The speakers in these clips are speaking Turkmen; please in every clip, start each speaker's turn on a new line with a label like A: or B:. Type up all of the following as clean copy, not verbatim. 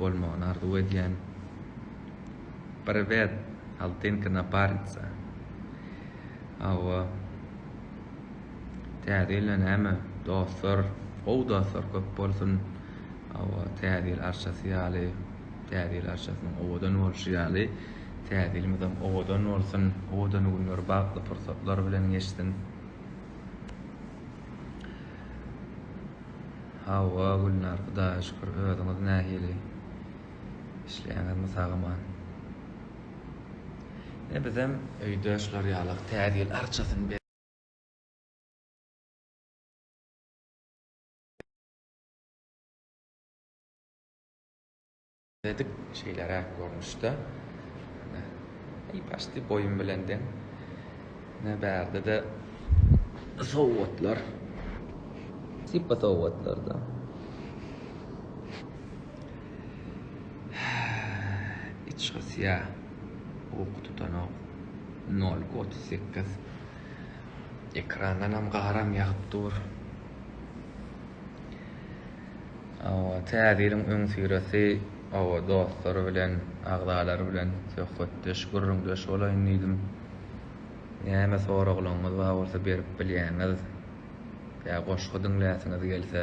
A: bolmagyny arzuw edýän. Priwet, Altynka naparnitsa. Hawa. Täze ýylda näme, dostlar, gowy dostlar köp bolsun. Hawa, Täze ýyl arçasy ýaly, Täze ýyl arçasynyň owadan bolşy ýaly, Täze ýylymyzam owadan bolsun, owadan günler, bagtly pursatlar bilen geçsin. Hawa, Gülnar, Hudaýa şükür, özüňiz nähili? Işleýäňizmi sag-aman? Ine bizem öýde şular ýaly Täze ýyl arçasyny bezedik şeýleräk görnüşde. Ine, paçti boýum bilen deň. Ine bärde-de sowgatlar. Tipa sowgatlar-da. Iç gysýa. Uky tutanok. Nol 38. Ekrandanam garam ýagyp dur. Hawa, täze ýylyň öňüsyrasy hawa dostlar bilen, agzalar bilen söhbetdeş, gürrüňdeş bolaýyn diýdim. Näme soraglaryňyz bar bolsa berip bilýäňiz. Ýa goşgy diňläsiňiz gelse,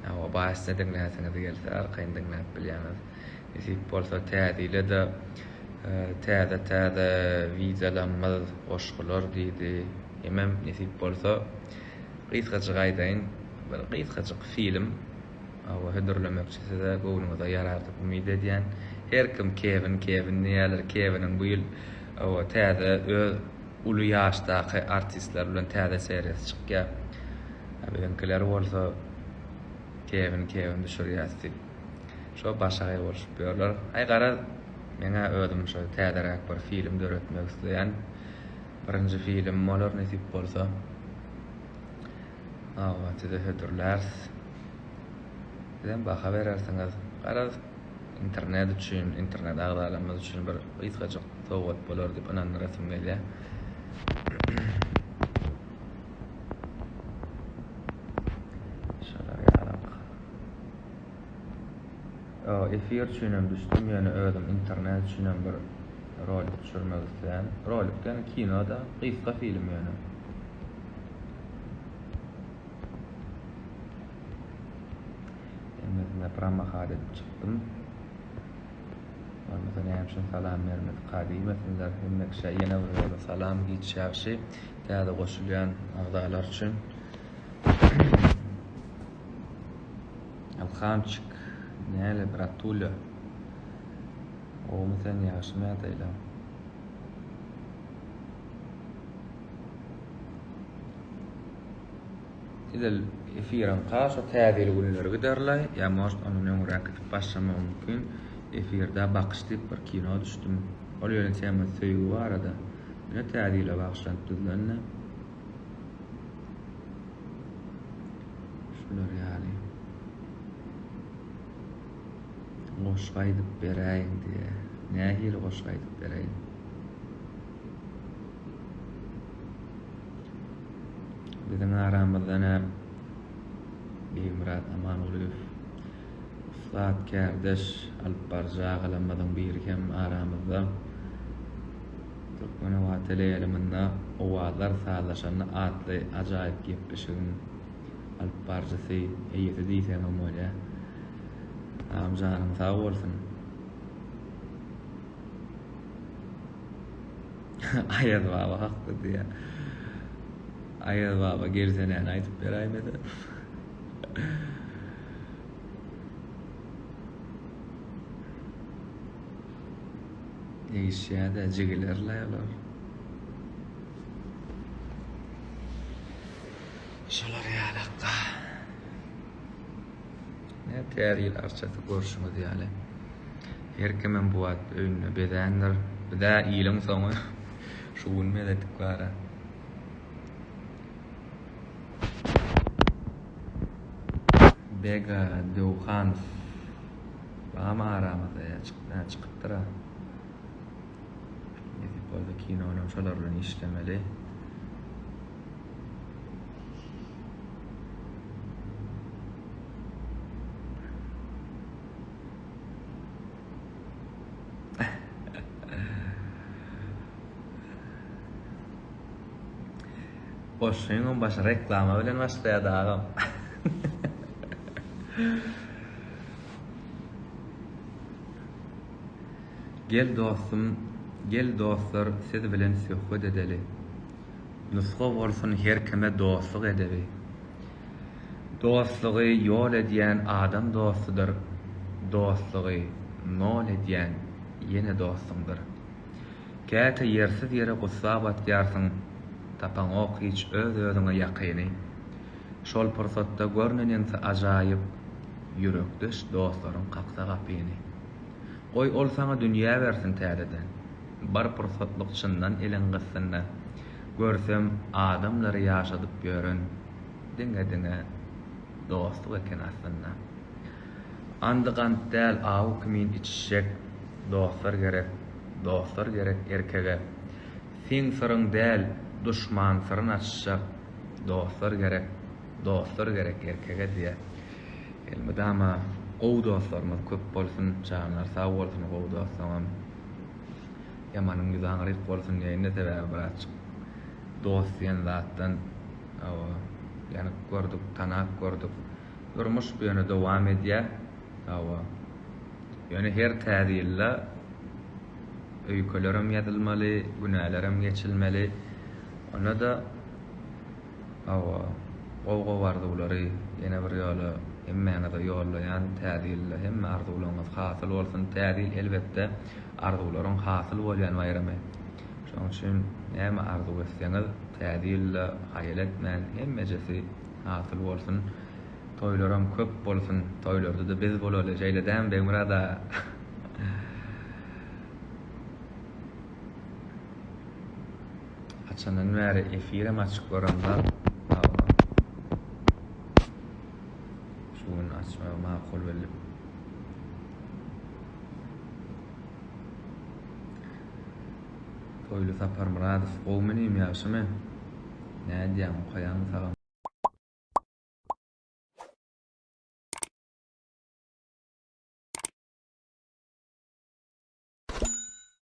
A: hawa basnýa diňläsiňiz gelse arkaýyn diňläp bilýäňiz. Nesip bolsa täze ýyla-da täze-täze wideolarymyz, goşgular diýdi. Hemem nesip bolsa gysgajyk aýdaýyn, bir gysgajyk film hawa hödürlemekçi size, göwnüňize ýarar diýip umyt edýän. Her kim Kewin, Kewin diýýärler. Kewiniň bu ýyl hawa täze öz uly ýaşdaky artistler bilen täze seriýasy çykýar. Biziňkiler bolsa Kewin, Kewin düşürýäs diýip şo başagaý bolşup ýörler. Aý garaz meň-ä özüm şo täzeräk bir film döretmek isleýän. Birinji film bolar nesip bolsa. Hawa size hödürläris. Sizem baha berersiňiz. Garaz internet üçin, internet agzalarymyz üçin bir gysgajyk sowgat bolar diýip ynandyrasym gelýär. Şolar ýalak. Efir üçinem düşdüm, ýöne özüm internet üçinem bir rolik düşürmek isleýän. Rolik ýöne kino-da, gysga film ýöne. Hemmesine pramahat edip çykdym. Bolmasa näme üçin salam bermedik-ha diýmesinler. Hemme kişä ýene bir ýola salam, giç ýagşy. Täze goşulýan agzalar üçin. Ilhamçik, näle bratulýa? Gowumy sen, ýagşymy ýagdaýlaň? Edil efiriňka şo täze ýyl günleri giderlaý, ýa может ondan öňräk gidip başlamagy mümkin. Efirde Bakyş diýip bir kino düşdüm. Ol ýöne tema söýgi barada. Ýöne täze ýyla bagyşlanyp düzlendi. Şular ýaly. Goşgy aýdyp beräýiň diýýär. Nähili goşgy aýdyp beräýin? Biziň aramyzda nä Begmyrat Amangulyýew ussat kärdeş alyp baryjy agalarymyzyň biri hem aramyzda. Türkmenobat teleýaýlymynda Owazlar sazlaşanda atly ajaýyp gepleşigiň alyp baryjysy, eýesi diýseňem bolýar. Agam janyň sag bolsun. Aýaz baba hakda diýýär. Aýaz baba gelse näni aýdyp beräýmese. Degişýär-de jigiler-le olar. Şolar ýalakka. Ne täze ýyl arçasy görşüňiz ýaly. Her kimem bu wagt öýünde bezändir. Bizä ýylyň soňy şu gün bezedik bara. Bega Döwhanow barmy aramyzda ýa çykypdyr-a. Nesip bolsa kinonam şolar bilen işlemeli. Goşgyňam başy reklama bilen başlaýardy agam. Gel dostum, gel dostlar siz bilen söhbet edeli. Nusga bolsun her kime dostluk edebi. Dostlugy ýol edýän adam dostudyr, dostlugy nol edýän ýene dostuňdyr. Käte ýersiz ýere gussa batýarsyň, tapaňok hiç öz-özüňe ýakyny. Şol pursatda gör neneňsi ajaýyp, ýürekdeş dostlaryň kaksa gapyny. Goý ol saňa dünýä bersin täzeden, bir pursatlyk çyndan eliň gyssynda. Görsem adamlary ýaşadyp ýören, diňe-diňe dostluk eken aslynda. Andy gant däl awy kimin içişjek dostlar gerek, dostlar gerek erkege. Seň syryň däl, duşman syryn açyşjak dostlar gerek, dostlar gerek erkege diýýär. Elmydama gowy dostlarymyz köp bolsun, janlary sag bolsun gowy dostlaňam. Ýamanyň ýüzi aňryk bolsun diýeýin-de sebäbi birazjyk dost diýen zatdan hawa ýanyp gördük, tanap gördük. Durmuş bu ýöne dowam edýär. Hawa. Ýöne her täze ýylda öýkelerem ýazylmaly, günälerem geçilmeli. Onda-da hawa, gowy-gowy arzuwlary ýene bir ýola hemmäňize ýollaýan. Täze ýylda hemme arzuwlaryňyz hasyl bolsun. Täze ýyl elbetde arzuwlaryň hasyl bolýan baýramy. Şonuň üçin näme arzuw etseňiz, täze ýylda haýal etmän hemmejesi hasyl bolsun. Toýlaram köp bolsun. Toýlarda-da biz bolaly. Şeýle dämi Begmyrat aga? Haçandan bäri efirem açyk göremzok. Şu gün açmagy makul bildim. Toýly Saparmyradow gowmy inim ýagşymy? Nädýäň okaýaňmy sagam?